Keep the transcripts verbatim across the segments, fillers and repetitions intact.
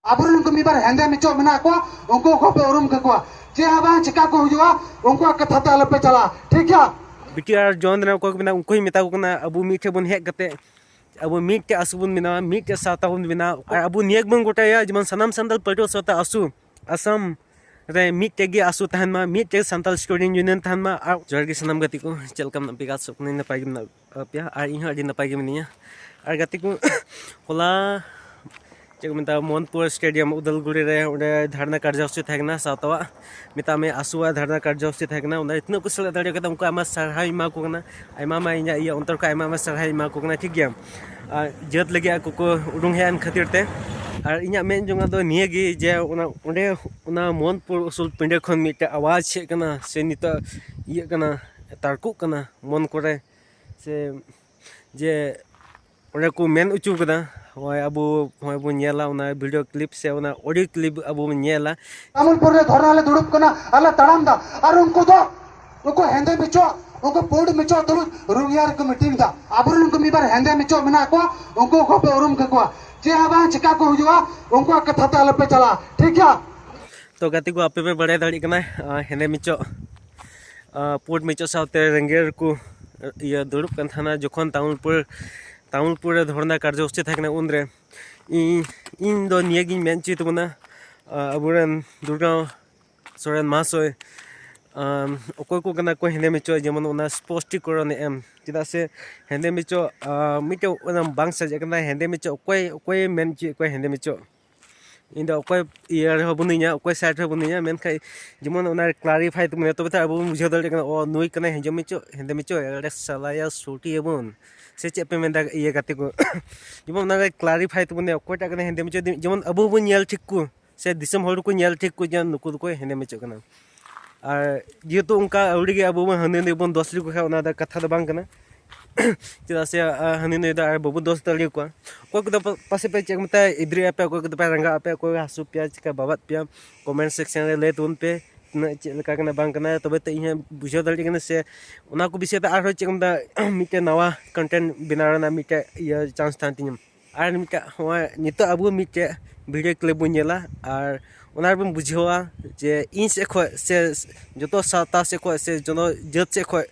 ᱟᱵᱚᱨᱮᱱ ᱩᱱᱠᱩ ᱢᱤᱫ ᱵᱟᱨ ᱦᱮᱸᱫᱮ ᱢᱮᱪᱚᱜ ᱢᱮᱱᱟᱜ ᱠᱚᱣᱟ, ᱩᱱᱠᱩ ᱠᱚᱯᱮ ᱩᱨᱩᱢ ᱠᱟᱠᱚᱣᱟ᱾ ᱪᱮᱫ ᱦᱚᱸ ᱵᱟᱝ ᱪᱮᱠᱟ ᱠᱚ ᱦᱩᱭᱩᱜᱼᱟ, ᱩᱱᱠᱩᱣᱟᱜ ᱠᱟᱛᱷᱟ ᱛᱮ ᱟᱞᱚᱯᱮ ᱪᱟᱞᱟᱜᱼᱟ, ᱴᱷᱤᱠ ᱜᱮᱭᱟ? ᱵᱤᱴᱤ ᱟᱨ ᱡᱚᱱ ᱨᱮᱱ ᱚᱠᱚᱭ ᱠᱚ ᱢᱮᱱᱟᱜ, ᱩᱱᱠᱩ ᱦᱚᱸᱧ ᱢᱮᱛᱟ ᱠᱚ ᱠᱟᱱᱟ, ᱟᱵᱚ ᱢᱤᱫ ᱴᱷᱮᱱ ᱵᱚᱱ ᱦᱮᱡ ᱠᱟᱛᱮ ᱟᱵᱚ ᱢᱤᱫᱴᱮᱡ ᱟᱥᱩ ᱵᱚᱱ ᱵᱮᱱᱟᱣᱟ, ᱢᱤᱫᱴᱮᱡ ᱥᱟᱶᱛᱟ ᱵᱚᱱ ᱵᱮᱱᱟᱣᱟ᱾ ᱟᱨ ᱟᱵᱚ ᱱᱤᱭᱟᱹ ᱜᱮᱵᱚᱱ ᱜᱚᱴᱟᱭᱟ, ᱡᱮᱢᱚᱱ ᱥᱟᱱᱟᱢ ᱥᱟᱱᱛᱟᱲ ᱯᱟᱹᱴᱷᱩᱣᱟᱹ ᱥᱟᱶᱛᱟ ᱟᱥᱩ ᱟᱥᱟᱢ ᱨᱮ ᱢᱤᱫᱴᱮᱡ ᱜᱮ ᱟᱥᱩ ᱛᱟᱦᱮᱱ ᱢᱟ, ᱢᱤᱫᱴᱮᱡ ᱥᱟᱱᱛᱟᱲ ᱥᱴᱩᱰᱮᱱᱴ ᱤᱭᱩᱱᱤᱭᱚᱱ ᱛᱟᱦᱮᱱ ᱢᱟ᱾ ᱟᱨ ᱡᱚᱦᱟᱨ ᱜᱮ ᱥᱟᱱᱟᱢ ᱜᱟᱛᱮ ᱠᱚ, ᱪᱮᱫ ᱞᱮᱠᱟ ᱢᱮᱱᱟᱜ ᱯᱮᱭᱟ? ᱟᱥᱚᱜ ᱠᱟᱹᱱᱟᱹᱧ ᱱᱟᱯᱟᱭ ᱜᱮ ᱢᱮᱱᱟᱜ ᱯᱮᱭᱟ, ᱟᱨ ᱤᱧ ᱦᱚᱸ ᱟᱹᱰᱤ ᱱᱟᱯᱟᱭ ᱜᱮ ᱢᱤᱱᱟᱹᱧᱟ᱾ ᱟᱨ ᱜᱟᱛᱮ ᱠᱚ, ᱦᱚᱞᱟ ᱪᱮᱫ ᱠᱚ ᱢᱮᱛᱟᱜᱼᱟ, ᱢᱳᱦᱚᱱᱯᱩᱨ ᱥᱴᱮᱰᱤᱭᱟᱢ ᱩᱫᱟᱞᱜᱩᱲᱤ ᱨᱮ ᱚᱸᱰᱮ ᱫᱷᱟᱨᱱᱟ ᱠᱟᱨᱡᱚᱥᱩᱪᱤ ᱛᱟᱦᱮᱸ ᱠᱟᱱᱟ, ᱥᱟᱶᱛᱟᱣᱟᱜ ᱢᱮᱛᱟᱜ ᱢᱮ ᱟᱥᱩᱣᱟᱜ ᱫᱷᱟᱨᱱᱟ ᱠᱟᱨᱡᱚᱥᱩᱪᱤ ᱛᱟᱦᱮᱸ ᱠᱟᱱᱟ᱾ ᱚᱸᱰᱮ ᱛᱤᱱᱟᱹᱜ ᱠᱚ ᱥᱮᱞᱮᱫ ᱫᱟᱲᱮ ᱠᱟᱫᱟ, ᱩᱱᱠᱩ ᱟᱭᱢᱟ ᱥᱟᱨᱦᱟᱣ ᱤᱧ ᱮᱢᱟ ᱠᱚ ᱠᱟᱱᱟ, ᱟᱭᱢᱟ ᱟᱭᱢᱟ ᱤᱧᱟᱹᱜ ᱤᱭᱟᱹ ᱚᱱᱛᱚᱨ ᱠᱷᱚᱱ ᱟᱭᱢᱟ ᱟᱭᱢᱟ ᱥᱟᱨᱦᱟᱣ ᱤᱧ ᱮᱢᱟ ᱠᱚ ᱠᱟᱱᱟ, ᱴᱷᱤᱠ ᱜᱮᱭᱟ᱾ ᱟᱨ ᱡᱟᱹᱛ ᱞᱟᱹᱜᱤᱫ ᱟᱠᱚ ᱠᱚ ᱩᱰᱩᱝ ᱦᱮᱡ ᱮᱱ ᱠᱷᱟᱹᱛᱤᱨ ᱛᱮ᱾ ᱟᱨ ᱤᱧᱟᱹᱜ ᱢᱮᱱ ᱡᱚᱝᱟᱜ ᱫᱚ ᱱᱤᱭᱟᱹ ᱜᱮ ᱡᱮ ᱚᱱᱟ ᱚᱸᱰᱮ ᱚᱱᱟ ᱢᱳᱦᱚᱱᱯᱩᱨ ᱩᱥᱩᱞ ᱯᱤᱸᱰᱟᱹ ᱠᱷᱚᱱ ᱢᱤᱫᱴᱮᱡ ᱟᱣᱟᱡᱽ ᱦᱮᱡ ᱠᱟᱱᱟ ᱥᱮ ᱱᱤᱛᱚᱜ ᱤᱭᱟᱹᱜ ᱠᱟᱱᱟ, ᱛᱟᱨᱠᱚᱜ ᱠᱟᱱᱟ ᱢᱚᱱ ᱠᱚᱨᱮ, ᱥᱮ ᱡᱮ ᱚᱸᱰᱮ ᱠᱚ ᱢᱮᱱ ᱦᱚᱪᱚ ᱠᱟᱫᱟ, ᱦᱚᱸᱜᱼᱚᱭ ᱟᱵᱚ ᱦᱚᱸᱜᱼᱚᱭ ᱵᱚᱱ ᱧᱮᱞᱟ ᱚᱱᱟ video clip ᱥᱮ ᱚᱱᱟ audio clip ᱟᱵᱚ ᱵᱚᱱ ᱧᱮᱞᱟ᱾ ᱛᱟᱢᱩᱞᱯᱩᱨ ᱨᱮ ᱫᱷᱚᱨᱱᱟ ᱞᱮ ᱫᱩᱲᱩᱵ ᱠᱟᱱᱟ, ᱟᱞᱮ ᱛᱟᱲᱟᱢ ᱫᱟ, ᱟᱨ ᱩᱱᱠᱩ ᱫᱚ ᱩᱱᱠᱩ ᱦᱮᱸᱫᱮ ᱢᱮᱪᱚᱜ, ᱩᱱᱠᱩ ᱯᱩᱸᱰ ᱢᱮᱪᱚᱜ ᱛᱩᱞᱩᱡ ᱨᱩᱝᱭᱟ ᱨᱮᱠᱚ meeting ᱫᱟ᱾ ᱟᱵᱚᱨᱮᱱ ᱩᱱᱠᱩ ᱢᱤᱫ ᱵᱟᱨ ᱦᱮᱸᱫᱮ ᱢᱮᱪᱚᱜ ᱢᱮᱱᱟᱜ ᱠᱚᱣᱟ, ᱩᱱᱠᱩ ᱠᱚᱯᱮ ᱩᱨᱩᱢ ᱠᱟᱠᱚᱣᱟ᱾ ᱪᱮᱫ ᱦᱚᱸ ᱵᱟᱝ ᱪᱮᱠᱟ ᱠᱚ ᱦᱩᱭᱩᱜᱼᱟ, ᱩᱱᱠᱩᱣᱟᱜ ᱠᱟᱛᱷᱟ ᱛᱮ ᱟᱞᱚᱯᱮ ᱪᱟᱞᱟᱜᱼᱟ, ᱴᱷᱤᱠ ᱜᱮᱭᱟ? ᱛᱚ ᱜᱟᱛᱮ ᱠᱚ, ᱟᱯᱮ ᱯᱮ ᱵᱟᱲᱟᱭ ᱫᱟᱲᱮᱭᱟᱜ ᱠᱟᱱᱟ, ᱟᱸ, ᱦᱮᱸᱫᱮ ᱢᱮᱪᱚᱜ, ᱟᱸ, ᱯᱩᱸᱰ ᱢᱮᱪᱚᱜ ᱥᱟᱶᱛᱮ ᱨᱮᱸᱜᱮᱲ ᱠᱚ, ᱤᱭᱟᱹ, ᱫᱩᱲᱩᱵ ᱠᱟᱱ ᱛᱟᱦᱮᱱᱟ ᱡᱚᱠᱷᱚᱱ ᱛᱟᱢᱩᱞᱯᱩᱨ, ᱛᱟᱢᱩᱞᱯᱩᱨ ᱨᱮ ᱫᱷᱚᱨᱱᱟ ᱠᱟᱨᱡᱚᱥᱩᱪᱤ ᱛᱟᱦᱮᱸ ᱠᱟᱱᱟ ᱩᱱᱨᱮ᱾ ᱤᱧ, ᱤᱧ ᱫᱚ ᱱᱤᱭᱟᱹ ᱜᱤᱧ ᱢᱮᱱ ᱦᱚᱪᱚᱭ ᱛᱟᱵᱚᱱᱟ, ᱟᱸ, ᱟᱵᱚᱨᱮᱱ ᱫᱩᱨᱜᱟᱸᱣ ᱥᱚᱨᱮᱱ ᱢᱟᱦᱟᱥᱚᱭ, ᱟᱸ, ᱚᱠᱚᱭ ᱠᱚ ᱠᱟᱱᱟ ᱠᱚ ᱦᱮᱸᱫᱮ ᱢᱮᱪᱚᱜ, ᱡᱮᱢᱚᱱ ᱚᱱᱟ ᱥᱯᱚᱥᱴᱤᱠᱚᱨᱚᱱ ᱮ ᱮᱢ᱾ ᱪᱮᱫᱟᱜ ᱥᱮ ᱦᱮᱸᱫᱮ ᱢᱮᱪᱚᱜ, ᱟᱸ, ᱢᱤᱫᱴᱮᱡ ᱚᱱᱟ ᱵᱟᱝ ᱥᱟᱡᱟᱜ ᱠᱟᱱᱟ᱾ ᱦᱮᱸᱫᱮ ᱢᱮᱪᱚᱜ ᱚᱠᱚᱭ, ᱚᱠᱚᱭᱮ ᱢᱮᱱ ᱦᱚᱪᱚᱭᱮᱫ ᱠᱚᱣᱟ ᱦᱮᱸᱫᱮ ᱢᱮᱪᱚᱜ? ᱤᱧ ᱫᱚ ᱚᱠᱚᱭ ᱤᱭᱟᱹ ᱨᱮᱦᱚᱸ ᱵᱟᱹᱱᱩᱧᱟ, ᱚᱠᱚᱭ side ᱨᱮᱦᱚᱸ ᱵᱟᱹᱱᱩᱧᱟ, ᱢᱮᱱᱠᱷᱟᱱ ᱡᱮᱢᱚᱱ ᱚᱱᱟ clarify ᱛᱟᱵᱚᱱ, ᱛᱚᱵᱮ ᱛᱚ ᱟᱵᱚ ᱵᱚᱱ ᱵᱩᱡᱷᱟᱹᱣ ᱫᱟᱲᱮᱭᱟᱜ ᱠᱟᱱᱟ, ᱚ, ᱱᱩᱭ ᱠᱟᱱᱟᱭ ᱦᱮᱸᱫᱮ ᱢᱮᱪᱚᱜ, ᱦᱮᱸᱫᱮ ᱢᱮᱪᱚᱜ, ᱮᱲᱮ ᱥᱟᱞᱟᱭᱟ ᱥᱩᱴᱤᱭᱟᱵᱚᱱ, ᱥᱮ ᱪᱮᱫ ᱯᱮ ᱢᱮᱱᱫᱟ ᱤᱭᱟᱹ ᱜᱟᱛᱮ ᱠᱚ? ᱡᱮᱢᱚᱱ ᱚᱱᱟ clarify ᱛᱟᱵᱚᱱ, ᱚᱠᱚᱭᱴᱟᱜ ᱠᱟᱱᱟᱭ ᱦᱮᱸᱫᱮ ᱢᱮᱪᱚᱜ, ᱡᱮᱢᱚᱱ ᱟᱵᱚ ᱵᱚᱱ ᱧᱮᱞ ᱴᱷᱤᱠ ᱠᱚ, ᱥᱮ ᱫᱤᱥᱚᱢ ᱦᱚᱲ ᱠᱚ ᱧᱮᱞ ᱴᱷᱤᱠ ᱠᱚ, ᱡᱮ ᱱᱩᱠᱩ ᱫᱚᱠᱚ ᱦᱮᱸᱫᱮ ᱢᱮᱪᱚᱜ ᱠᱟᱱᱟ᱾ ᱟᱨ ᱡᱮᱦᱮᱛᱩ ᱚᱱᱠᱟ ᱟᱹᱣᱲᱤ ᱜᱮ ᱟᱵᱚ ᱵᱚᱱ ᱦᱟᱹᱱᱤ ᱱᱟᱹᱭ ᱵᱚᱱ ᱫᱚᱥ ᱞᱮᱠᱚ ᱠᱷᱟᱱ, ᱚᱱᱟ ᱫᱚ ᱠᱟᱛᱷᱟ ᱫᱚ ᱵᱟᱝ ᱠᱟᱱᱟ᱾ ᱪᱮᱫᱟᱜ ᱥᱮ, ᱟ, ᱦᱟᱹᱱᱤ ᱱᱟᱹᱭ ᱫᱚ ᱟᱨ ᱵᱟᱵᱚ ᱫᱚᱥ ᱫᱟᱲᱮᱭᱟᱠᱚᱣᱟ᱾ ᱚᱠᱚᱭ ᱠᱚᱫᱚ ᱯᱟ-, ᱯᱟᱥᱮᱡ ᱯᱮ ᱪᱮᱫ ᱠᱚ ᱢᱮᱛᱟᱜᱼᱟ, ᱤᱫᱽᱨᱟᱹ ᱟᱯᱮ, ᱚᱠᱚᱭ ᱠᱚᱫᱚ ᱯᱮ ᱨᱟᱸᱜᱟᱣ ᱟᱯᱮ, ᱚᱠᱚᱭ ᱦᱟᱹᱥᱩ ᱯᱮᱭᱟ, ᱪᱤᱠᱟ ᱵᱟᱵᱟᱫ ᱯᱮᱭᱟ, comment section ᱨᱮ ᱞᱟᱹᱭ ᱛᱟᱵᱚᱱ ᱯᱮ, ᱛᱤᱱᱟᱹᱜ ᱪᱮᱫ ᱞᱮᱠᱟ ᱠᱟᱱᱟ ᱵᱟᱝ ᱠᱟᱱᱟ, ᱛᱚᱵᱮ ᱛᱚ ᱤᱧ ᱦᱚᱸ ᱵᱩᱡᱷᱟᱹᱣ ᱫᱟᱲᱮᱭᱟᱜ ᱠᱟᱱᱟ ᱥᱮ ᱚᱱᱟ ᱠᱚ ᱵᱤᱥᱚᱭ ᱛᱮ ᱟᱨᱦᱚᱸ ᱪᱮᱫ ᱠᱚ ᱢᱮᱛᱟᱜᱼᱟ, ᱢᱤᱫᱴᱮᱱ ᱱᱟᱣᱟ content ᱵᱮᱱᱟᱣ ᱨᱮᱱᱟᱜ ᱢᱤᱫᱴᱮᱱ ᱤᱭᱟᱹ chance ᱛᱟᱦᱮᱱ ᱛᱤᱧᱟᱹ᱾ ᱟᱨ ᱢᱤᱫᱴᱮᱱ ᱱᱚᱣᱟ ᱱᱤᱛᱚᱜ ᱟᱵᱚ ᱢᱤᱫᱴᱮᱱ ᱵᱷᱤᱰᱤᱭᱳ ᱠᱞᱤᱯ ᱵᱚᱱ ᱧᱮᱞᱟ, ᱟᱨ ᱚᱱᱟ ᱨᱮᱵᱚᱱ ᱵᱩᱡᱷᱟᱹᱣᱟ ᱡᱮ ᱤᱧ ᱥᱮᱫ ᱠᱷᱚᱱ ᱥᱮ ᱡᱚᱛᱚ ᱥᱟᱶᱛᱟ ᱥᱮᱫ ᱠᱷᱚᱱ ᱥᱮ ᱡᱚᱛᱚ ᱡᱟᱹᱛ ᱥᱮᱫ ᱠᱷᱚᱱ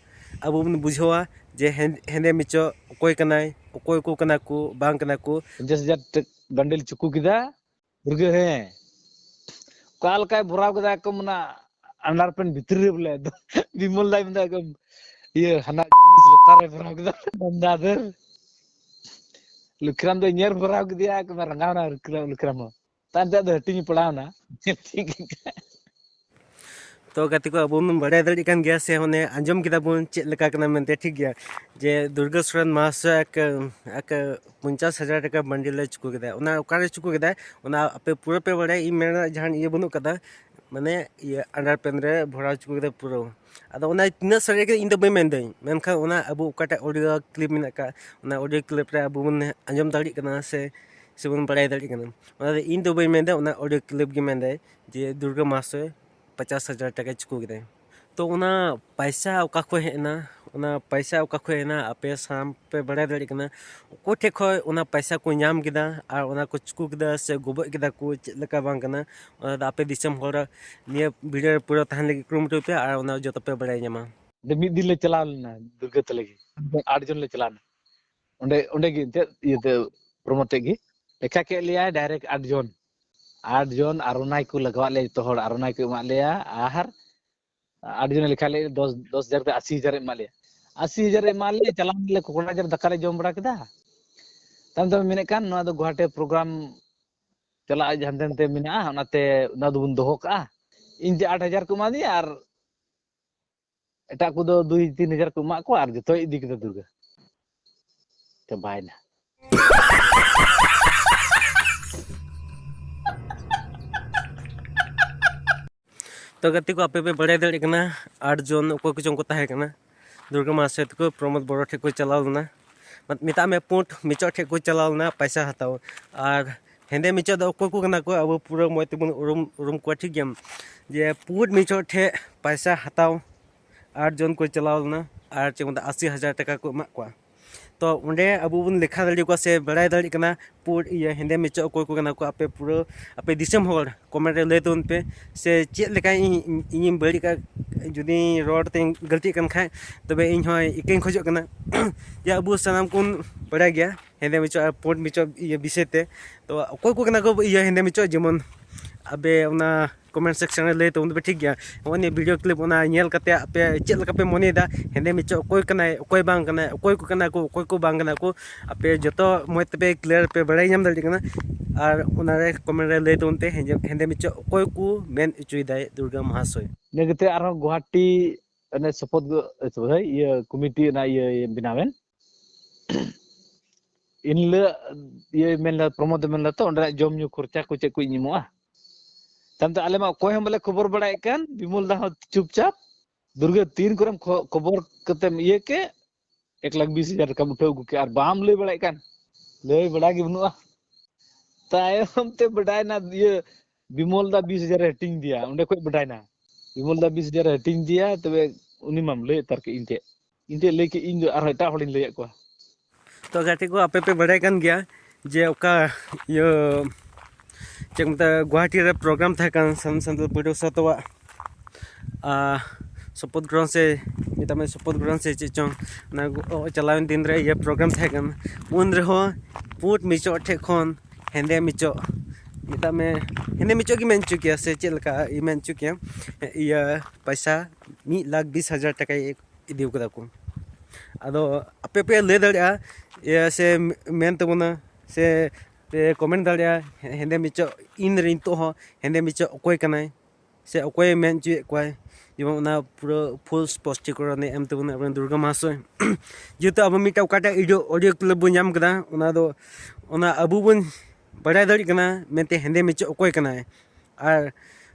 ᱟᱵᱚ ᱵᱚᱱ ᱵᱩᱡᱷᱟᱹᱣᱟ ᱡᱮ ᱦᱮᱱ- ᱦᱮᱸᱫᱮ ᱢᱤᱪᱚᱜ ᱚᱠᱚᱭ ᱠᱟᱱᱟᱭ, ᱚᱠᱚᱭ ᱠᱚ ᱠᱟᱱᱟ ᱠᱚ, ᱵᱟᱝ ᱠᱟᱱᱟ ᱠᱚ᱾ ᱯᱚᱧᱪᱟᱥ ᱦᱟᱡᱟᱨ ᱴᱟᱠᱟ ᱵᱟᱱᱰᱮᱞ ᱪᱩᱠᱩ ᱠᱮᱫᱟ ᱫᱩᱨᱜᱟᱹ, ᱦᱮᱸ᱾ ᱚᱠᱟ ᱞᱮᱠᱟᱭ ᱵᱷᱚᱨᱟᱣ ᱠᱮᱫᱟ ᱮᱠᱫᱚᱢ ᱚᱱᱟ underpant ᱵᱷᱤᱛᱨᱤ ᱨᱮ ᱵᱚᱞᱮ ᱮᱠᱫᱚᱢ᱾ ᱵᱤᱢᱚᱞ ᱫᱟᱭ ᱢᱮᱱᱫᱟ ᱮᱠᱫᱚᱢ ᱤᱭᱟᱹ ᱦᱟᱱᱟ ᱡᱤᱱᱤᱥ ᱞᱟᱛᱟᱨ ᱨᱮ ᱵᱷᱚᱨᱟᱣ ᱠᱮᱫᱟ᱾ ᱢᱮᱱᱫᱟ ᱟᱫᱚ ᱞᱩᱠᱷᱨᱟᱢ ᱫᱚ ᱧᱮᱞ ᱵᱷᱚᱨᱟᱣ ᱠᱮᱫᱮᱭᱟ ᱮᱠᱫᱚᱢ ᱨᱟᱸᱜᱟᱣ ᱮᱱᱟ ᱞᱩᱠᱷᱨᱟᱢ ᱦᱚᱸ᱾ ᱛᱟᱭᱚᱢ ᱛᱮ ᱟᱫᱚ ᱦᱟᱹᱴᱤᱧ ᱯᱟᱲᱟᱣ ᱮᱱᱟ᱾ ᱴᱷᱤᱠ ᱜᱮᱭᱟ᱾ ᱛᱚ ᱜᱟᱛᱮ ᱠᱚ, ᱟᱵᱚ ᱵᱚᱱ ᱵᱟᱲᱟᱭ ᱫᱟᱲᱮᱭᱟᱜ ᱠᱟᱱ ᱜᱮᱭᱟ ᱥᱮ ᱚᱱᱮ ᱟᱸᱡᱚᱢ ᱠᱮᱫᱟ ᱵᱚᱱ ᱪᱮᱫ ᱞᱮᱠᱟ ᱠᱟᱱᱟ ᱢᱮᱱᱛᱮ, ᱴᱷᱤᱠ ᱜᱮᱭᱟ, ᱡᱮ ᱫᱩᱨᱜᱟ ᱥᱚᱨᱮᱱ ᱢᱟᱦᱟᱥᱚᱭ ᱮᱠ ᱮᱠ ᱯᱚᱧᱪᱟᱥ ᱦᱟᱡᱟᱨ ᱴᱟᱠᱟ ᱵᱟᱱᱰᱮᱞ ᱮ ᱪᱩᱠᱟᱹ ᱠᱮᱫᱟ᱾ ᱚᱱᱟ ᱚᱠᱟᱨᱮ ᱪᱩᱠᱟᱹ ᱠᱮᱫᱟᱭ ᱚᱱᱟ ᱟᱯᱮ ᱯᱩᱨᱟᱹ ᱯᱮ ᱵᱟᱲᱟᱭᱟ, ᱤᱧ ᱢᱮᱱ ᱨᱮᱱᱟᱜ ᱡᱟᱦᱟᱱ ᱤᱭᱟᱹ ᱵᱟᱹᱱᱩᱜ ᱠᱟᱫᱟ, ᱢᱟᱱᱮ ᱤᱭᱟᱹ underpant ᱨᱮ ᱵᱷᱚᱨᱟᱣ ᱪᱩᱠᱟᱹ ᱠᱮᱫᱟ ᱯᱩᱨᱟᱹ᱾ ᱟᱫᱚ ᱚᱱᱟ ᱛᱤᱱᱟᱹᱜ ᱥᱟᱹᱨᱤ ᱜᱮ ᱤᱧ ᱫᱚ ᱵᱟᱹᱧ ᱢᱮᱱᱫᱟᱹᱧ, ᱢᱮᱱᱠᱷᱟᱱ ᱚᱱᱟ ᱟᱵᱚ ᱚᱠᱟᱴᱟᱜ audio clip ᱢᱮᱱᱟᱜ ᱟᱠᱟᱫ, ᱚᱱᱟ audio clip ᱨᱮ ᱟᱵᱚ ᱵᱚᱱ ᱟᱸᱡᱚᱢ ᱫᱟᱲᱮᱭᱟᱜ ᱠᱟᱱᱟ ᱥᱮ ᱥᱮᱵᱚᱱ ᱵᱟᱲᱟᱭ ᱫᱟᱲᱮᱭᱟᱜ ᱠᱟᱱᱟ᱾ ᱚᱱᱟᱛᱮ ᱤᱧ ᱫᱚ ᱵᱟᱹᱧ ᱢᱮᱱᱫᱟ, ᱚᱱᱟ audio clip ᱜᱮ ᱢᱮᱱᱫᱟᱭ ᱡᱮ ᱫᱩᱨᱜᱟ ᱢᱟᱦᱟᱥᱚᱭ ᱯᱚᱧᱪᱟᱥ ᱦᱟᱡᱟᱨ ᱴᱟᱠᱟᱭ ᱪᱩᱠᱟᱹᱣ ᱠᱮᱫᱟᱭ᱾ ᱛᱚ ᱚᱱᱟ ᱯᱟᱭᱥᱟ ᱚᱠᱟ ᱠᱷᱚᱱ ᱦᱮᱡ ᱮᱱᱟ, ᱚᱱᱟ ᱯᱟᱭᱥᱟ ᱚᱠᱟ ᱠᱷᱚᱱ ᱦᱮᱡ ᱮᱱᱟ, ᱟᱯᱮ ᱥᱟᱱᱟᱢ ᱯᱮ ᱵᱟᱲᱟᱭ ᱫᱟᱲᱮᱭᱟᱜ ᱠᱟᱱᱟ ᱚᱠᱚᱭ ᱴᱷᱮᱡ ᱠᱷᱚᱱ ᱚᱱᱟ ᱯᱟᱭᱥᱟ ᱠᱚ ᱧᱟᱢ ᱠᱮᱫᱟ ᱟᱨ ᱚᱱᱟ ᱠᱚ ᱪᱩᱠᱟᱹᱣ ᱠᱮᱫᱟ ᱥᱮ ᱜᱚᱵᱚᱡ ᱠᱮᱫᱟ ᱠᱚ, ᱪᱮᱫ ᱞᱮᱠᱟ ᱵᱟᱝ ᱠᱟᱱᱟ᱾ ᱚᱱᱟ ᱫᱚ ᱟᱯᱮ ᱫᱤᱥᱚᱢ ᱦᱚᱲ ᱱᱤᱭᱟᱹ ᱵᱷᱤᱰᱤᱭᱳ ᱨᱮ ᱯᱩᱨᱟᱹ ᱛᱟᱦᱮᱱ ᱞᱟᱹᱜᱤᱫ ᱠᱩᱨᱩᱢᱩᱴᱩᱭ ᱯᱮ ᱟᱨ ᱚᱱᱟ ᱡᱚᱛᱚ ᱯᱮ ᱵᱟᱲᱟᱭ ᱧᱟᱢᱟ᱾ ᱚᱸᱰᱮ ᱢᱤᱫ ᱫᱤᱱ ᱞᱮ ᱪᱟᱞᱟᱣ ᱞᱮᱱᱟ ᱫᱩᱨᱜᱟᱹ ᱛᱟᱞᱮ ᱜᱮ, ᱟᱴ ᱡᱚᱱ ᱞᱮ ᱪᱟᱞᱟᱣ ᱞᱮᱱᱟ᱾ ᱚᱸᱰᱮ ᱚᱸᱰᱮ ᱜᱮ ᱮᱱᱛᱮᱫ ᱤᱭᱟᱹᱛᱮ ᱯᱨᱚᱢᱳᱫ ᱛᱮᱫ ᱜᱮ ᱞᱮᱠᱷᱟ ᱠᱮᱫ ᱞᱮᱭᱟᱭ direct ᱟᱴ ᱡᱚᱱ᱾ ᱟᱴ ᱡᱚᱱ ᱟᱨ ᱚᱱᱟᱭ ᱠᱚ ᱞᱟᱜᱟᱣᱟᱫ ᱞᱮᱭᱟ, ᱡᱚᱛᱚ ᱦᱚᱲ ᱟᱨ ᱚᱱᱟᱭ ᱠᱚ ᱮᱢᱟᱫ ᱞᱮᱭᱟ᱾ ᱟᱨ ᱟᱴ ᱡᱚᱱᱮ ᱞᱮᱠᱷᱟ ᱞᱮᱫ ᱫᱚᱥ ᱫᱚᱥ ᱦᱟᱡᱟᱨ ᱛᱮ ᱟᱥᱤ ᱦᱟᱡᱟᱨ ᱮ ᱮᱢᱟᱫ ᱞᱮᱭᱟ᱾ ᱟᱥᱤ ᱦᱟᱡᱟᱨ ᱮ ᱮᱢᱟᱫ ᱞᱮᱭᱟ, ᱪᱟᱞᱟᱣ ᱱᱟᱞᱮ ᱠᱚᱠᱲᱟᱡᱟᱨ ᱫᱟᱠᱟ ᱞᱮ ᱡᱚᱢ ᱵᱟᱲᱟ ᱠᱮᱫᱟ᱾ ᱛᱟᱭᱚᱢ ᱛᱮ ᱢᱮᱱᱮᱫ ᱠᱟᱱ ᱱᱚᱣᱟ ᱫᱚ ᱜᱩᱣᱟᱦᱟᱴᱤ ᱯᱨᱳᱜᱨᱟᱢ ᱪᱟᱞᱟᱜ ᱦᱟᱱᱛᱮ ᱱᱟᱛᱮ ᱢᱮᱱᱟᱜᱼᱟ, ᱚᱱᱟᱛᱮ ᱚᱱᱟ ᱫᱚᱵᱚᱱ ᱫᱚᱦᱚ ᱠᱟᱜᱼᱟ᱾ ᱤᱧ ᱡᱮ ᱟᱴ ᱦᱟᱡᱟᱨ ᱠᱚ ᱮᱢᱟᱫᱤᱧᱟ ᱟᱨ ᱮᱴᱟᱜ ᱠᱚᱫᱚ ᱫᱩᱭ ᱛᱤᱱ ᱦᱟᱡᱟᱨ ᱠᱚ ᱮᱢᱟᱜ ᱠᱚᱣᱟ ᱟᱨ ᱡᱚᱛᱚᱭ ᱤᱫᱤ ᱠᱮᱫᱟ ᱫᱩᱨᱜᱟᱹ᱾ ᱪᱟᱵᱟᱭᱮᱱᱟ᱾ ᱛᱚ ᱜᱟᱛᱮ ᱠᱚ, ᱟᱯᱮ ᱯᱮ ᱵᱟᱲᱟᱭ ᱫᱟᱲᱮᱭᱟᱜ ᱠᱟᱱᱟ ᱟᱴ ᱡᱚᱱ ᱚᱠᱚᱭ ᱠᱚᱪᱚᱝ ᱠᱚ ᱛᱟᱦᱮᱸ ᱠᱟᱱᱟ, ᱫᱩᱨᱜᱟ ᱢᱟᱦᱟᱥᱚᱭ ᱛᱟᱠᱚ ᱯᱨᱚᱢᱳᱫ ᱵᱚᱲᱚ ᱴᱷᱮᱡ ᱠᱚ ᱪᱟᱞᱟᱣ ᱞᱮᱱᱟ᱾ ᱢᱮᱛᱟᱜ ᱢᱮ ᱯᱩᱸᱰ ᱢᱤᱪᱚᱜ ᱴᱷᱮᱡ ᱠᱚ ᱪᱟᱞᱟᱣ ᱞᱮᱱᱟ ᱯᱟᱭᱥᱟ ᱦᱟᱛᱟᱣ᱾ ᱟᱨ ᱦᱮᱸᱫᱮ ᱢᱤᱪᱚᱜ ᱫᱚ ᱚᱠᱚᱭ ᱠᱚ ᱠᱟᱱᱟ ᱠᱚ ᱟᱵᱚ ᱯᱩᱨᱟᱹ ᱢᱚᱡᱽ ᱛᱮᱵᱚᱱ ᱩᱨᱩᱢ ᱩᱨᱩᱢ ᱠᱚᱣᱟ, ᱴᱷᱤᱠ ᱜᱮᱭᱟ? ᱡᱮ ᱯᱩᱸᱰ ᱢᱤᱪᱚᱜ ᱴᱷᱮᱡ ᱯᱟᱭᱥᱟ ᱦᱟᱛᱟᱣ ᱟᱴ ᱡᱚᱱ ᱠᱚ ᱪᱟᱞᱟᱣ ᱞᱮᱱᱟ ᱟᱨ ᱪᱮᱫ ᱠᱚ ᱢᱮᱛᱟᱜᱼᱟ, ᱟᱥᱤ ᱦᱟᱡᱟᱨ ᱴᱟᱠᱟ ᱠᱚ ᱮᱢᱟᱜ ᱠᱚᱣᱟ᱾ ᱛᱚ ᱚᱸᱰᱮ ᱟᱵᱚ ᱵᱚᱱ ᱞᱮᱠᱷᱟ ᱫᱟᱲᱮ ᱠᱚᱣᱟ ᱥᱮ ᱵᱟᱲᱟᱭ ᱫᱟᱲᱮᱭᱟᱜ ᱠᱟᱱᱟ ᱯᱩᱸᱰ, ᱤᱭᱟᱹ, ᱦᱮᱸᱫᱮ ᱢᱮᱪᱚᱜ ᱚᱠᱚᱭ ᱠᱚ ᱠᱟᱱᱟ ᱠᱚ᱾ ᱟᱯᱮ ᱯᱩᱨᱟᱹ ᱟᱯᱮ ᱫᱤᱥᱚᱢ ᱦᱚᱲ ᱠᱚᱢᱮᱱᱴ ᱨᱮ ᱞᱟᱹᱭ ᱛᱟᱵᱚᱱ ᱯᱮ ᱥᱮ ᱪᱮᱫ ᱞᱮᱠᱟ ᱤᱧ, ᱤᱧᱤᱧ ᱵᱟᱹᱲᱤᱡ ᱠᱟᱜ, ᱡᱩᱫᱤ ᱨᱚᱲ ᱛᱮᱧ ᱜᱟᱹᱞᱛᱤᱜ ᱠᱟᱱ ᱠᱷᱟᱡ, ᱛᱚᱵᱮ ᱤᱧ ᱦᱚᱸ ᱤᱠᱟᱹᱧ ᱠᱷᱚᱡᱚᱜ ᱠᱟᱱᱟ᱾ ᱡᱮ ᱟᱵᱚ ᱥᱟᱱᱟᱢ ᱠᱚᱵᱚᱱ ᱵᱟᱲᱟᱭ ᱜᱮᱭᱟ ᱦᱮᱸᱫᱮ ᱢᱮᱪᱚᱜ ᱟᱨ ᱯᱩᱸᱰ ᱢᱮᱪᱚᱜ ᱤᱭᱟᱹ ᱵᱤᱥᱚᱭ ᱛᱮ᱾ ᱛᱚ ᱚᱠᱚᱭ ᱠᱚ ᱠᱟᱱᱟ ᱠᱚ ᱤᱭᱟᱹ ᱦᱮᱸᱫᱮ ᱢᱮᱪᱚᱜ, ᱡᱮᱢᱚᱱ ᱟᱯᱮ ᱚᱱᱟ ᱠᱚᱢᱮᱱᱴ ᱥᱮᱠᱥᱚᱱ ᱨᱮ ᱞᱟᱹᱭ ᱛᱟᱵᱚᱱ ᱯᱮ, ᱴᱷᱤᱠ ᱜᱮᱭᱟ? ᱱᱚᱜᱼᱚᱭ ᱱᱤᱭᱟᱹ ᱵᱷᱤᱰᱤᱭᱳ ᱠᱞᱤᱯ ᱚᱱᱟ ᱧᱮᱞ ᱠᱟᱛᱮ ᱟᱯᱮ ᱪᱮᱫ ᱞᱮᱠᱟ ᱯᱮ ᱢᱚᱱᱮᱭᱮᱫᱟ? ᱦᱮᱸᱫᱮ ᱢᱮᱪᱚᱜ ᱚᱠᱚᱭ ᱠᱟᱱᱟᱭ, ᱚᱠᱚᱭ ᱵᱟᱝ ᱠᱟᱱᱟᱭ, ᱚᱠᱚᱭ ᱠᱚ ᱠᱟᱱᱟ ᱠᱚ, ᱚᱠᱚᱭ ᱠᱚ ᱵᱟᱝ ᱠᱟᱱᱟ ᱠᱚ, ᱟᱯᱮ ᱡᱚᱛᱚ ᱢᱚᱡᱽ ᱛᱮᱯᱮ ᱠᱞᱤᱭᱟᱨ ᱯᱮ ᱵᱟᱲᱟᱭ ᱧᱟᱢ ᱫᱟᱲᱮᱭᱟᱜ ᱠᱟᱱᱟ᱾ ᱟᱨ ᱚᱱᱟᱨᱮ ᱠᱚᱢᱮᱱᱴ ᱨᱮ ᱞᱟᱹᱭ ᱛᱟᱵᱚᱱ ᱯᱮ, ᱦᱮᱸᱫᱮ, ᱦᱮᱸᱫᱮ ᱢᱮᱪᱚᱜ ᱚᱠᱚᱭ ᱠᱚ ᱢᱮᱱ ᱦᱚᱪᱚᱭᱮᱫᱟᱭ ᱫᱩᱨᱜᱟ ᱢᱚᱦᱟᱥᱚᱭ? ᱤᱱᱟᱹ ᱠᱟᱛᱮ ᱟᱨᱦᱚᱸ ᱜᱩᱣᱟᱦᱟᱴᱤ ᱚᱱᱮ ᱥᱚᱯᱚᱫ ᱜᱚ-, ᱥᱚᱨᱤ, ᱤᱭᱟᱹ ᱠᱚᱢᱤᱴᱤ ᱚᱱᱟ ᱤᱭᱟᱹ ᱵᱮᱱᱟᱣᱮᱱ᱾ ᱤᱱ ᱦᱤᱞᱳᱜ ᱤᱭᱟᱹ ᱢᱮᱱ ᱞᱮᱫᱟ, ᱯᱨᱚᱢᱳᱫ ᱮ ᱢᱮᱱ ᱞᱮᱫᱟ ᱛᱚ, ᱚᱸᱰᱮᱱᱟᱜ ᱡᱚᱢ ᱧᱩ ᱠᱷᱚᱨᱪᱟ ᱠᱚ ᱪᱮᱫ ᱠᱚ ᱤᱧ ᱮᱢᱚᱜᱼᱟ᱾ ᱛᱟᱭᱚᱢ ᱛᱮ ᱟᱞᱮ ᱢᱟ ᱚᱠᱚᱭ ᱦᱚᱸ ᱵᱟᱞᱮ ᱠᱷᱚᱵᱚᱨ ᱵᱟᱲᱟᱭᱮᱫ ᱠᱟᱱ, ᱵᱤᱢᱚᱞ ᱫᱟ ᱦᱚᱸ ᱪᱩᱯᱪᱟᱯ᱾ ᱫᱩᱨᱜᱟᱹ ᱛᱤᱱ ᱠᱚᱨᱮᱢ ᱠᱷᱚ-, ᱠᱷᱚᱵᱚᱨ ᱠᱟᱛᱮᱢ ᱤᱭᱟᱹ ᱠᱮᱫ, ᱮᱠ ᱞᱟᱠᱷ ᱵᱤᱥ ᱦᱟᱡᱟᱨ ᱴᱟᱠᱟᱢ ᱩᱴᱷᱟᱹᱣ ᱟᱹᱜᱩ ᱠᱮᱫ ᱟᱨ ᱵᱟᱢ ᱞᱟᱹᱭ ᱵᱟᱲᱟᱭᱮᱫ ᱠᱟᱱ? ᱞᱟᱹᱭ ᱵᱟᱲᱟ ᱜᱮ ᱵᱟᱹᱱᱩᱜᱼᱟ᱾ ᱛᱟᱭᱚᱢ ᱛᱮ ᱵᱟᱰᱟᱭᱱᱟ ᱤᱭᱟᱹ ᱵᱤᱢᱚᱞ ᱫᱟ ᱵᱤᱥ ᱦᱟᱡᱟᱨ ᱮ ᱦᱟᱹᱴᱤᱧ ᱫᱤᱭᱟ, ᱚᱸᱰᱮ ᱠᱷᱚᱡ ᱵᱟᱰᱟᱭᱱᱟ ᱵᱤᱢᱚᱞ ᱫᱟ ᱵᱤᱥ ᱦᱟᱡᱟᱨ ᱮ ᱦᱟᱹᱴᱤᱧ ᱫᱤᱭᱟ᱾ ᱛᱚᱵᱮ ᱩᱱᱤ ᱢᱟᱢ ᱞᱟᱹᱭ ᱩᱛᱟᱹᱨ ᱠᱮᱫ, ᱤᱧ ᱴᱷᱮᱡ, ᱤᱧ ᱴᱷᱮᱡ ᱞᱟᱹᱭ ᱠᱮᱫ, ᱤᱧ ᱫᱚ ᱟᱨᱦᱚᱸ ᱮᱴᱟᱜ ᱦᱚᱲᱤᱧ ᱞᱟᱹᱭᱟᱫ ᱠᱚᱣᱟ᱾ ᱛᱚ ᱜᱟᱛᱮ ᱠᱚ, ᱟᱯᱮ ᱯᱮ ᱵᱟᱰᱟᱭ ᱠᱟᱱ ᱜᱮᱭᱟ ᱡᱮ ᱚᱠᱟ ᱤᱭᱟᱹ ᱪᱮᱫ ᱠᱚ ᱢᱮᱛᱟᱜᱼᱟ, ᱜᱩᱣᱟᱦᱟᱴᱤ ᱨᱮ ᱯᱨᱳᱜᱨᱟᱢ ᱛᱟᱦᱮᱸ ᱠᱟᱱᱟ ᱥᱟᱱ-, ᱥᱟᱱᱛᱟᱲ ᱯᱟᱹᱴᱷᱩᱣᱟᱹ ᱥᱟᱶᱛᱟᱣᱟᱜ, ᱟᱨ ᱥᱚᱯᱚᱫ ᱜᱨᱚᱦᱚᱱ ᱥᱮ ᱢᱮᱛᱟᱜ ᱢᱮ ᱥᱚᱯᱚᱫ ᱜᱨᱚᱦᱚᱱ ᱥᱮ ᱪᱮᱫ ᱪᱚᱝ, ᱚᱱᱟ ᱜᱚ-, ᱪᱟᱞᱟᱣᱮᱱ ᱫᱤᱱ ᱨᱮ ᱤᱭᱟᱹ ᱯᱨᱳᱜᱨᱟᱢ ᱛᱟᱦᱮᱸ ᱠᱟᱱᱟ᱾ ᱩᱱ ᱨᱮᱦᱚᱸ ᱯᱩᱸᱰ ᱢᱮᱪᱚᱜ ᱴᱷᱮᱡ ᱠᱷᱚᱱ ᱦᱮᱸᱫᱮ ᱢᱮᱪᱚᱜ, ᱢᱮᱛᱟᱜ ᱢᱮ ᱦᱮᱸᱫᱮ ᱢᱮᱪᱚᱜ ᱜᱮ ᱢᱮᱱ ᱦᱚᱪᱚ ᱠᱮᱭᱟ ᱥᱮ ᱪᱮᱫ ᱞᱮᱠᱟ ᱢᱮᱱ ᱦᱚᱪᱚ ᱠᱮᱭᱟ, ᱤᱭᱟᱹ ᱯᱚᱭᱥᱟ ᱢᱤᱫ ᱞᱟᱠᱷ ᱵᱤᱥ ᱦᱟᱡᱟᱨ ᱴᱟᱠᱟᱭ ᱤᱫᱤ ᱠᱟᱫᱟ ᱠᱚ᱾ ᱟᱫᱚ ᱟᱯᱮ ᱯᱮ ᱞᱟᱹᱭ ᱫᱟᱲᱮᱭᱟᱜᱼᱟ, ᱤᱭᱟᱹ ᱥᱮ ᱢᱮᱱ ᱛᱟᱵᱚᱱᱟ ᱥᱮ ᱯᱮ ᱠᱚᱢᱮᱱᱴ ᱫᱟᱲᱮᱭᱟᱜᱼᱟ, ᱦᱮ-, ᱦᱮᱸᱫᱮ ᱢᱮᱪᱚᱜ ᱤᱱ ᱨᱮ ᱱᱤᱛᱚᱜ ᱦᱚᱸ ᱦᱮᱸᱫᱮ ᱢᱮᱪᱚᱜ ᱚᱠᱚᱭ ᱠᱟᱱᱟᱭ ᱥᱮ ᱚᱠᱚᱭᱮ ᱢᱮᱱ ᱦᱚᱪᱚᱭᱮᱫ ᱠᱚᱣᱟᱭ? ᱡᱮᱢᱚᱱ ᱚᱱᱟ ᱯᱩᱨᱟᱹ ᱯᱷᱩᱞ ᱥᱯᱚᱥᱴᱤᱠᱚᱨᱚᱱᱮ ᱮᱢ ᱛᱟᱵᱚᱱᱟ ᱟᱵᱚᱨᱮᱱ ᱫᱩᱨᱜᱟ ᱢᱚᱦᱟᱥᱚᱭ᱾ ᱡᱮᱦᱮᱛᱩ ᱟᱵᱚ ᱢᱤᱫᱴᱟᱝ ᱚᱠᱟᱴᱟᱜ ᱚᱰᱤᱭᱳ, ᱚᱰᱤᱭᱳ ᱠᱞᱤᱯ ᱵᱚᱱ ᱧᱟᱢ ᱠᱮᱫᱟ, ᱚᱱᱟ ᱫᱚ, ᱚᱱᱟ ᱟᱵᱚ ᱵᱚᱱ ᱵᱟᱲᱟᱭ ᱫᱟᱲᱮᱭᱟᱜ ᱠᱟᱱᱟ ᱢᱮᱱᱛᱮ ᱦᱮᱸᱫᱮ ᱢᱮᱪᱚᱜ ᱚᱠᱚᱭ ᱠᱟᱱᱟᱭ, ᱟᱨ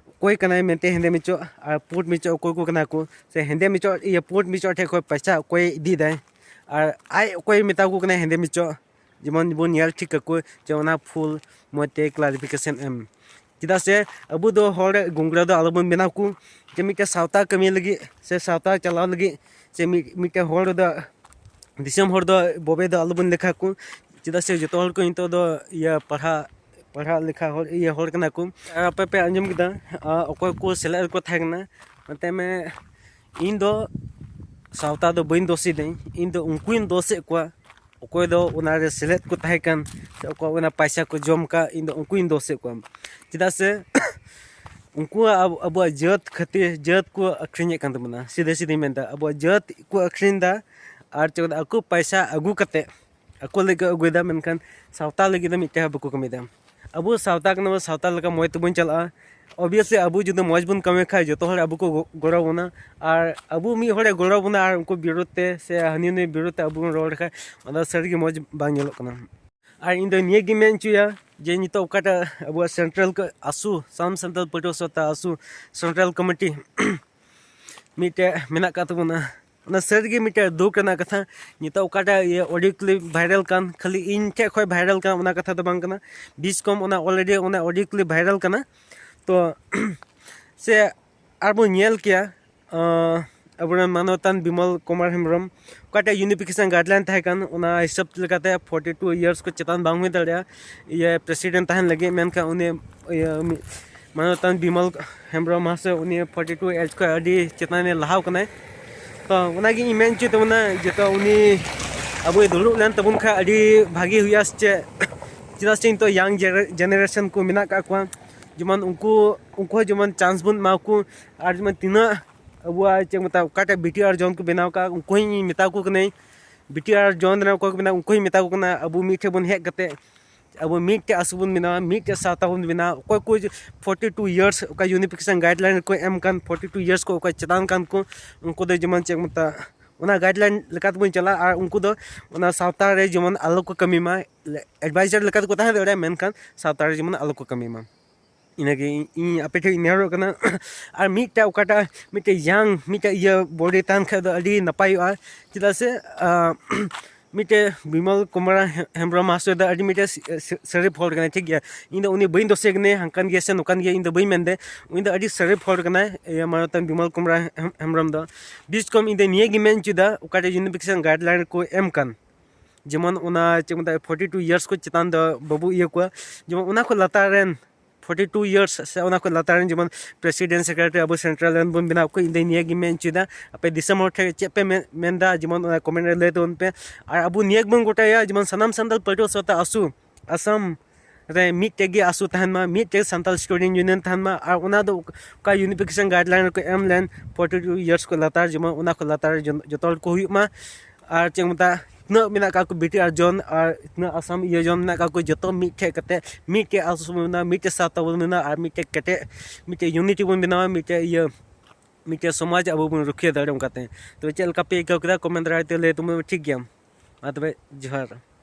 ᱚᱠᱚᱭ ᱠᱟᱱᱟᱭ ᱢᱮᱱᱛᱮ ᱦᱮᱸᱫᱮ ᱢᱮᱪᱚᱜ ᱟᱨ ᱯᱩᱸᱰ ᱢᱮᱪᱚᱜ ᱚᱠᱚᱭ ᱠᱚ ᱠᱟᱱᱟ ᱠᱚ, ᱥᱮ ᱦᱮᱸᱫᱮ ᱢᱮᱪᱚᱜ, ᱤᱭᱟᱹ, ᱯᱩᱸᱰ ᱢᱮᱪᱚᱜ ᱴᱷᱮᱡ ᱠᱷᱚᱡ ᱯᱚᱭᱥᱟ ᱚᱠᱚᱭ ᱤᱫᱤᱭᱮᱫᱟᱭ, ᱟᱨ ᱟᱡ ᱚᱠᱚᱭ ᱢᱮᱛᱟ ᱠᱚ ᱠᱟᱱᱟᱭ ᱦᱮᱸᱫᱮ ᱢᱮᱪᱚᱜ, ᱡᱮᱢᱚᱱ ᱵᱚᱱ ᱧᱮᱞ ᱴᱷᱤᱠ ᱠᱟᱠᱚ ᱡᱮ ᱚᱱᱟ ᱯᱷᱩᱞ ᱢᱚᱡᱽ ᱛᱮ ᱠᱞᱟᱨᱤᱯᱷᱤᱠᱮᱥᱚᱱ ᱮᱢ᱾ ᱪᱮᱫᱟᱜ ᱥᱮ ᱟᱵᱚ ᱫᱚ ᱦᱚᱲ ᱜᱩᱝᱜᱽᱨᱟ ᱫᱚ ᱟᱞᱚᱵᱚᱱ ᱵᱮᱱᱟᱣ ᱠᱚ, ᱡᱮ ᱢᱤᱫᱴᱮᱱ ᱥᱟᱶᱛᱟ ᱠᱟᱹᱢᱤ ᱞᱟᱹᱜᱤᱫ ᱥᱮ ᱥᱟᱶᱛᱟ ᱪᱟᱞᱟᱣ ᱞᱟᱹᱜᱤᱫ ᱥᱮ ᱢᱤᱫ, ᱢᱤᱫᱴᱮᱱ ᱦᱚᱲ ᱫᱚ ᱫᱤᱥᱚᱢ ᱦᱚᱲ ᱫᱚ ᱵᱚᱵᱮ ᱫᱚ ᱟᱞᱚᱵᱚᱱ ᱞᱮᱠᱷᱟ ᱠᱚ, ᱪᱮᱫᱟᱜ ᱥᱮ ᱡᱚᱛᱚ ᱦᱚᱲ ᱠᱚ ᱱᱤᱛᱚᱜ ᱫᱚ ᱤᱭᱟᱹ ᱯᱟᱲᱦᱟᱜ ᱯᱟᱲᱦᱟᱜ ᱞᱮᱠᱷᱟ ᱦᱚᱲ, ᱤᱭᱟᱹ ᱦᱚᱲ ᱠᱟᱱᱟ ᱠᱚ᱾ ᱟᱨ ᱟᱯᱮ ᱯᱮ ᱟᱸᱡᱚᱢ ᱠᱮᱫᱟ, ᱟ, ᱚᱠᱚᱭ ᱠᱚ ᱥᱮᱞᱮᱫ ᱨᱮᱠᱚ ᱛᱟᱦᱮᱸ ᱠᱟᱱᱟ᱾ ᱢᱮᱛᱟᱭ ᱢᱮ, ᱤᱧ ᱫᱚ ᱥᱟᱶᱛᱟ ᱫᱚ ᱵᱟᱹᱧ ᱫᱳᱥᱤᱫᱟᱹᱧ, ᱤᱧ ᱫᱚ ᱩᱱᱠᱩᱧ ᱫᱳᱥᱮᱫ ᱠᱚᱣᱟ, ᱚᱠᱚᱭ ᱫᱚ ᱚᱱᱟ ᱨᱮ ᱥᱮᱞᱮᱫ ᱠᱚ ᱛᱟᱦᱮᱸ ᱠᱟᱱ, ᱥᱮ ᱚᱠᱚᱭ ᱚᱱᱟ ᱯᱟᱭᱥᱟ ᱠᱚ ᱡᱚᱢ ᱠᱟᱜ, ᱤᱧ ᱫᱚ ᱩᱱᱠᱩᱧ ᱫᱳᱥᱮᱫ ᱠᱚᱣᱟ᱾ ᱪᱮᱫᱟᱜ ᱥᱮ ᱩᱱᱠᱩᱣᱟᱜ ᱟᱵ-, ᱟᱵᱚᱣᱟᱜ ᱡᱟᱹᱛ ᱠᱷᱟᱹᱛᱤᱨ ᱡᱟᱹᱛ ᱠᱚ ᱟᱹᱠᱷᱨᱤᱧᱮᱫ ᱠᱟᱱ ᱛᱟᱵᱚᱱᱟ, ᱥᱤᱫᱷᱟᱹ ᱥᱤᱫᱷᱟᱹᱧ ᱢᱮᱱᱫᱟ, ᱟᱵᱚᱣᱟᱜ ᱡᱟᱹᱛ ᱠᱚ ᱟᱹᱠᱷᱨᱤᱧ ᱮᱫᱟ᱾ ᱟᱨ ᱪᱮᱫ ᱟᱠᱚ ᱯᱟᱭᱥᱟ ᱟᱹᱜᱩ ᱠᱟᱛᱮ ᱟᱠᱚ ᱞᱟᱹᱜᱤᱫ ᱠᱚ ᱟᱹᱜᱩᱭᱮᱫᱟ, ᱢᱮᱱᱠᱷᱟᱱ ᱥᱟᱶᱛᱟ ᱞᱟᱹᱜᱤᱫ ᱫᱚ ᱢᱤᱫᱴᱮᱱ ᱦᱚᱸ ᱵᱟᱠᱚ ᱠᱟᱹᱢᱤᱭᱮᱫᱟ᱾ ᱟᱵᱚ ᱥᱟᱶᱛᱟ ᱠᱟᱱᱟ ᱵᱚᱱ, ᱥᱟᱶᱛᱟ ᱞᱮᱠᱟ ᱢᱚᱡᱽ ᱛᱮᱵᱚᱱ ᱪᱟᱞᱟᱜᱼᱟ᱾ Obviously, ᱟᱵᱚ ᱡᱩᱫᱤ ᱢᱚᱡᱽ ᱵᱚᱱ ᱠᱟᱹᱢᱤ ᱠᱷᱟᱡ, ᱡᱚᱛᱚ ᱦᱚᱲ ᱟᱵᱚ ᱠᱚ ᱜᱚ-, ᱜᱚᱲᱚ ᱵᱚᱱᱟ᱾ ᱟᱨ ᱟᱵᱚ ᱢᱤᱫ ᱦᱚᱲᱮ ᱜᱚᱲᱚ ᱵᱚᱱᱟ ᱟᱨ ᱩᱱᱠᱩ ᱵᱤᱨᱩᱫᱷ ᱛᱮ ᱥᱮ ᱦᱟᱹᱱᱤ ᱱᱩᱭ ᱵᱤᱨᱩᱫᱷ ᱛᱮ ᱟᱵᱚ ᱵᱚᱱ ᱨᱚᱲ ᱞᱮᱠᱷᱟᱡ, ᱚᱱᱟ ᱥᱟᱹᱨᱤᱜᱮ ᱢᱚᱡᱽ ᱵᱟᱝ ᱧᱮᱞᱚᱜ ᱠᱟᱱᱟ᱾ ᱟᱨ ᱤᱧ ᱫᱚ ᱱᱤᱭᱟᱹ ᱜᱮ ᱢᱮᱱ ᱦᱚᱪᱚᱭᱟ ᱡᱮ ᱱᱤᱛᱚᱜ ᱚᱠᱟᱴᱟᱜ ᱟᱵᱚᱣᱟᱜ central ᱠᱚ ᱟᱥᱩ, ᱥᱟᱱᱟᱢ ᱥᱟᱱᱛᱟᱲ ᱯᱟᱹᱴᱷᱩᱣᱟᱹ ᱥᱟᱶᱛᱟ ᱟᱥᱩ central committee ᱢᱤᱫᱴᱮᱡ ᱢᱮᱱᱟᱜ ᱟᱠᱟᱫ ᱛᱟᱵᱚᱱᱟ, ᱚᱱᱟ ᱥᱟᱹᱨᱤᱜᱮ ᱢᱤᱫᱴᱮᱡ ᱫᱩᱠ ᱨᱮᱱᱟᱜ ᱠᱟᱛᱷᱟ᱾ ᱱᱤᱛᱚᱜ ᱚᱠᱟᱴᱟᱜ ᱤᱭᱟᱹ audio clip viral ᱠᱟᱱ, ᱠᱷᱟᱹᱞᱤ ᱤᱧ ᱴᱷᱮᱡ ᱠᱷᱚᱡ viral ᱠᱟᱱ, ᱚᱱᱟ ᱠᱟᱛᱷᱟ ᱫᱚ ᱵᱟᱝ ᱠᱟᱱᱟ᱾ ᱵᱤᱥ ᱠᱚᱢ ᱚᱱᱟ already ᱚᱱᱟ audio clip viral ᱠᱟᱱᱟ᱾ ᱛᱚ ᱥᱮ ᱟᱨᱵᱚᱱ ᱧᱮᱞ ᱠᱮᱭᱟ, ᱟᱸ, ᱟᱵᱚᱨᱮᱱ ᱢᱟᱱᱚᱛᱟᱱ ᱵᱤᱢᱚᱞ ᱠᱩᱢᱟᱨ ᱦᱮᱢᱵᱨᱚᱢ ᱚᱠᱟᱴᱟᱜ unification guideline ᱛᱟᱦᱮᱸ ᱠᱟᱱ, ᱚᱱᱟ ᱦᱤᱥᱟᱹᱵ ᱞᱮᱠᱟᱛᱮ forty two years ᱠᱚ ᱪᱮᱛᱟᱱ ᱵᱟᱝ ᱦᱩᱭ ᱫᱟᱲᱮᱭᱟᱜᱼᱟ ᱤᱭᱟᱹ president ᱛᱟᱦᱮᱱ ᱞᱟᱹᱜᱤᱫ, ᱢᱮᱱᱠᱷᱟᱱ ᱩᱱᱤ ᱤᱭᱟᱹ ᱢᱤ-, ᱢᱟᱱᱚᱛᱟᱱ ᱵᱤᱢᱚᱞ ᱦᱮᱢᱵᱨᱚᱢ ᱢᱟᱦᱟᱥᱚᱭ ᱩᱱᱤ forty two age ᱠᱷᱚᱱ ᱟᱹᱰᱤ ᱪᱮᱛᱟᱱ ᱨᱮ ᱞᱟᱦᱟᱣ ᱠᱟᱱᱟᱭ᱾ ᱛᱚ ᱚᱱᱟᱜᱮ ᱤᱧ ᱢᱮᱱ ᱦᱚᱪᱚᱭ ᱛᱟᱵᱚᱱᱟ, ᱡᱮᱛᱮ ᱩᱱᱤ ᱟᱵᱚᱭ ᱫᱩᱲᱩᱵ ᱞᱮᱱ ᱛᱟᱵᱚᱱ ᱠᱷᱟᱱ ᱟᱹᱰᱤ ᱵᱷᱟᱜᱮ ᱦᱩᱭᱩᱜᱼᱟ ᱥᱮ ᱪᱮᱫ? ᱪᱮᱫᱟᱜ ᱥᱮ ᱱᱤᱛᱚᱜ young gener-, generation ᱠᱚ ᱢᱮᱱᱟᱜ ᱟᱠᱟᱫ ᱠᱚᱣᱟ, ᱡᱮᱢᱚᱱ ᱩᱱᱠᱩ, ᱩᱱᱠᱩ ᱦᱚᱸ ᱡᱮᱢᱚᱱ chance ᱵᱚᱱ ᱮᱢᱟ ᱠᱚ, ᱟᱨ ᱡᱮᱢᱚᱱ ᱛᱤᱱᱟᱹᱜ ᱟᱵᱚᱣᱟᱜ ᱪᱮᱫ ᱠᱚ ᱢᱮᱛᱟᱜᱼᱟ, ᱚᱠᱟᱴᱟᱜ BTR zone ᱠᱚ ᱵᱮᱱᱟᱣ ᱠᱟᱜ, ᱩᱱᱠᱩ ᱦᱚᱸᱧ ᱢᱮᱛᱟ ᱠᱚ ᱠᱟᱹᱱᱟᱹᱧ, BTR zone ᱨᱮ ᱚᱠᱚᱭ ᱠᱚ ᱢᱮᱱᱟᱜ, ᱩᱱᱠᱩ ᱦᱚᱸᱧ ᱢᱮᱛᱟ ᱠᱚ ᱠᱟᱱᱟ, ᱟᱵᱚ ᱢᱤᱫ ᱴᱷᱮᱱ ᱵᱚᱱ ᱦᱮᱡ ᱠᱟᱛᱮ ᱟᱵᱚ ᱢᱤᱫᱴᱮᱡ ᱟᱹᱥᱩ ᱵᱚᱱ ᱵᱮᱱᱟᱣᱟ, ᱢᱤᱫᱴᱮᱡ ᱥᱟᱶᱛᱟ ᱵᱚᱱ ᱵᱮᱱᱟᱣᱟ᱾ ᱚᱠᱚᱭ ᱠᱚ forty two years ᱚᱠᱟ unification guideline ᱨᱮᱠᱚ ᱮᱢ ᱠᱟᱱ, forty two years ᱠᱚ ᱚᱠᱚᱭ ᱪᱮᱛᱟᱱ ᱠᱟᱱ ᱠᱚ, ᱩᱱᱠᱩ ᱫᱚ ᱡᱮᱢᱚᱱ ᱪᱮᱫ ᱠᱚ ᱢᱮᱛᱟᱜᱼᱟ, ᱚᱱᱟ guideline ᱞᱮᱠᱟ ᱛᱮᱵᱚᱱ ᱪᱟᱞᱟᱜᱼᱟ᱾ ᱟᱨ ᱩᱱᱠᱩ ᱫᱚ ᱚᱱᱟ ᱥᱟᱶᱛᱟ ᱨᱮ ᱡᱮᱢᱚᱱ ᱟᱞᱚ ᱠᱚ ᱠᱟᱹᱢᱤ ᱢᱟ, advisor ᱞᱮᱠᱟ ᱛᱮᱠᱚ ᱛᱟᱦᱮᱸ ᱫᱟᱲᱮᱭᱟᱜᱼᱟ, ᱢᱮᱱᱠᱷᱟᱱ ᱥᱟᱶᱛᱟ ᱨᱮ ᱡᱮᱢᱚᱱ ᱟᱞᱚ ᱠᱚ ᱠᱟᱹᱢᱤ ᱢᱟ᱾ ᱤᱱᱟᱹᱜᱮ ᱤᱧ, ᱤᱧ ᱟᱯᱮ ᱴᱷᱮᱱ ᱤᱧ ᱱᱮᱦᱚᱨᱚᱜ ᱠᱟᱱᱟ᱾ ᱟᱨ ᱢᱤᱫᱴᱮᱡ ᱚᱠᱟᱴᱟᱜ ᱢᱤᱫᱴᱮᱡ young ᱢᱤᱫᱴᱮᱡ ᱤᱭᱟᱹ body ᱛᱟᱦᱮᱱ ᱠᱷᱟᱡ ᱫᱚ ᱟᱹᱰᱤ ᱱᱟᱯᱟᱭᱚᱜᱼᱟ, ᱪᱮᱫᱟᱜ ᱥᱮ, ᱟᱸ, ᱢᱤᱫᱴᱮᱡ ᱵᱤᱢᱚᱞ ᱠᱩᱢᱟᱨ ᱦᱮ- ᱦᱮᱢᱵᱨᱚᱢ ᱢᱟᱦᱟᱥᱚᱭ ᱫᱚ ᱟᱹᱰᱤ ᱢᱤᱫᱴᱮᱡ ᱥ- ᱥ- ᱥᱟᱹᱨᱤᱯ ᱦᱚᱲ ᱠᱟᱱᱟᱭ, ᱴᱷᱤᱠ ᱜᱮᱭᱟ᱾ ᱤᱧ ᱫᱚ ᱩᱱᱤ ᱵᱟᱹᱧ ᱫᱳᱥᱮ ᱠᱟᱱᱟᱭᱟ, ᱦᱟᱝᱠᱟᱱ ᱜᱮᱭᱟ ᱥᱮ ᱱᱚᱝᱠᱟᱱ ᱜᱮᱭᱟ, ᱤᱧ ᱫᱚ ᱵᱟᱹᱧ ᱢᱮᱱᱫᱟ᱾ ᱩᱱᱤ ᱫᱚ ᱟᱹᱰᱤ ᱥᱟᱹᱨᱤᱯ ᱦᱚᱲ ᱠᱟᱱᱟᱭ, ᱤᱭᱟᱹ, ᱢᱟᱱᱚᱛᱟᱱ ᱵᱤᱢᱚᱞ ᱠᱩᱢᱟᱨ ᱦᱮᱢ- ᱦᱮᱢᱵᱨᱚᱢ ᱫᱚ᱾ ᱵᱤᱥ ᱠᱚᱢ ᱤᱧ ᱫᱚ ᱱᱤᱭᱟᱹ ᱜᱮ ᱢᱮᱱ ᱦᱚᱪᱚᱭᱮᱫᱟ, ᱚᱠᱟᱴᱟᱜ ᱤᱭᱩᱱᱤᱯᱷᱤᱠᱮᱥᱚᱱ ᱜᱟᱭᱤᱰᱞᱟᱭᱤᱱ ᱠᱚ ᱮᱢ ᱠᱟᱱ, ᱡᱮᱢᱚᱱ ᱚᱱᱟ ᱪᱮᱫ ᱠᱚ ᱢᱮᱛᱟᱜᱼᱟ, ᱯᱷᱳᱨᱴᱤ ᱴᱩ ᱤᱭᱟᱨᱥ ᱠᱚ ᱪᱮᱛᱟᱱ ᱫᱚ ᱵᱟᱵᱚ ᱤᱭᱟᱹ ᱠᱚᱣᱟ, ᱡᱮᱢᱚᱱ ᱚᱱᱟ ᱠᱷᱚᱱ ᱞᱟᱛᱟᱨ ᱨᱮᱱ ᱯᱷᱳᱨᱴᱤ ᱴᱩ ᱤᱭᱟᱨᱥ ᱥᱮ ᱚᱱᱟ ᱠᱷᱚᱱ ᱞᱟᱛᱟᱨ ᱨᱮᱱ ᱡᱮᱢᱚᱱ ᱯᱨᱮᱥᱤᱰᱮᱱᱴ, ᱥᱮᱠᱨᱮᱴᱟᱨᱤ ᱟᱵᱚ ᱥᱮᱱᱴᱨᱟᱞ ᱨᱮᱱ ᱵᱚᱱ ᱵᱮᱱᱟᱣ ᱠᱚᱣᱟ᱾ ᱤᱧ ᱫᱚ ᱱᱤᱭᱟᱹ ᱜᱮ ᱢᱮᱱ ᱦᱚᱪᱚᱭᱮᱫᱟ, ᱟᱯᱮ ᱫᱤᱥᱚᱢ ᱦᱚᱲ ᱴᱷᱮᱱ ᱪᱮᱫ ᱯᱮ ᱢᱮ- ᱢᱮᱱᱫᱟ, ᱡᱮᱢᱚᱱ ᱚᱱᱟ ᱠᱚᱢᱮᱱᱴ ᱨᱮ ᱞᱟᱹᱭ ᱛᱟᱵᱚᱱ ᱯᱮ᱾ ᱟᱨ ᱟᱵᱚ ᱱᱤᱭᱟᱹ ᱜᱮᱵᱚᱱ ᱜᱚᱴᱟᱭᱟ, ᱡᱮᱢᱚᱱ ᱥᱟᱱᱟᱢ ᱥᱟᱱᱛᱟᱲ ᱯᱟᱹᱴᱷᱩᱣᱟᱹ ᱥᱟᱶᱛᱟ ᱟᱥᱩ ᱟᱥᱟᱢ ᱨᱮ ᱢᱤᱫᱴᱮᱡ ᱜᱮ ᱟᱥᱩ ᱛᱟᱦᱮᱱ ᱢᱟ, ᱢᱤᱫᱴᱮᱡ ᱥᱟᱱᱛᱟᱲ ᱥᱴᱩᱰᱮᱱᱴ ᱤᱭᱩᱱᱤᱭᱚᱱ ᱛᱟᱦᱮᱱ ᱢᱟ᱾ ᱟᱨ ᱚᱱᱟ ᱫᱚ ᱚᱠᱟ ᱤᱭᱩᱱᱤᱯᱷᱤᱠᱮᱥᱚᱱ ᱜᱟᱭᱤᱰᱞᱟᱭᱤᱱ ᱨᱮᱠᱚ ᱮᱢ ᱞᱮᱱ, ᱯᱷᱳᱨᱴᱤ ᱴᱩ ᱤᱭᱟᱨᱥ ᱠᱷᱚᱱ ᱞᱟᱛᱟᱨ, ᱡᱮᱢᱚᱱ ᱚᱱᱟ ᱠᱷᱚᱱ ᱞᱟᱛᱟᱨ ᱡᱚ- ᱡᱚᱛᱚ ᱦᱚᱲ ᱠᱚ ᱦᱩᱭᱩᱜ ᱢᱟ᱾ ᱟᱨ ᱪᱮᱫ ᱠᱚ ᱢᱮᱛᱟᱜᱼᱟ, ᱛᱤᱱᱟᱹᱜ ᱢᱮᱱᱟᱜ ᱟᱠᱟᱫ ᱠᱚ ᱵᱤᱴᱤ ᱟᱨ ᱡᱚᱱ ᱟᱨ ᱛᱤᱱᱟᱹᱜ ᱟᱥᱟᱢ ᱤᱭᱟᱹ ᱡᱚᱱ ᱢᱮᱱᱟᱜ ᱟᱠᱟᱫ ᱠᱚ, ᱡᱚᱛᱚ ᱢᱤᱫᱴᱷᱮᱡ ᱠᱟᱛᱮ ᱢᱤᱫᱴᱮᱡ ᱟᱥᱩ ᱵᱚᱱ ᱵᱮᱱᱟᱣᱟ, ᱢᱤᱫᱴᱮᱡ ᱥᱟᱶᱛᱟ ᱵᱚᱱ ᱵᱮᱱᱟᱣᱟ, ᱟᱨ ᱢᱤᱫᱴᱮᱡ ᱠᱮᱴᱮᱡ ᱢᱤᱫᱴᱮᱡ ᱤᱭᱩᱱᱤᱴᱤ ᱵᱚᱱ ᱵᱮᱱᱟᱣᱟ, ᱢᱤᱫᱴᱮᱡ ᱤᱭᱟᱹ ᱢᱤᱫᱴᱮᱡ ᱥᱚᱢᱟᱡᱽ ᱟᱵᱚ ᱵᱚᱱ ᱨᱩᱠᱷᱤᱭᱟᱹ ᱫᱟᱲᱮᱭᱟᱜᱼᱟ᱾ ᱚᱱᱠᱟᱛᱮ ᱛᱚᱵᱮ ᱪᱮᱫ ᱞᱮᱠᱟ ᱯᱮ ᱟᱹᱭᱠᱟᱹᱣ ᱠᱮᱫᱟ, ᱠᱚᱢᱮᱱᱴ ᱫᱟᱨᱟᱭ ᱛᱮ ᱞᱟᱹᱭ ᱛᱟᱵᱚᱱ ᱢᱮ, ᱴᱷᱤᱠ ᱜᱮᱭᱟ? ᱢᱟ ᱛᱚᱵᱮ, ᱡᱚᱦᱟᱨ᱾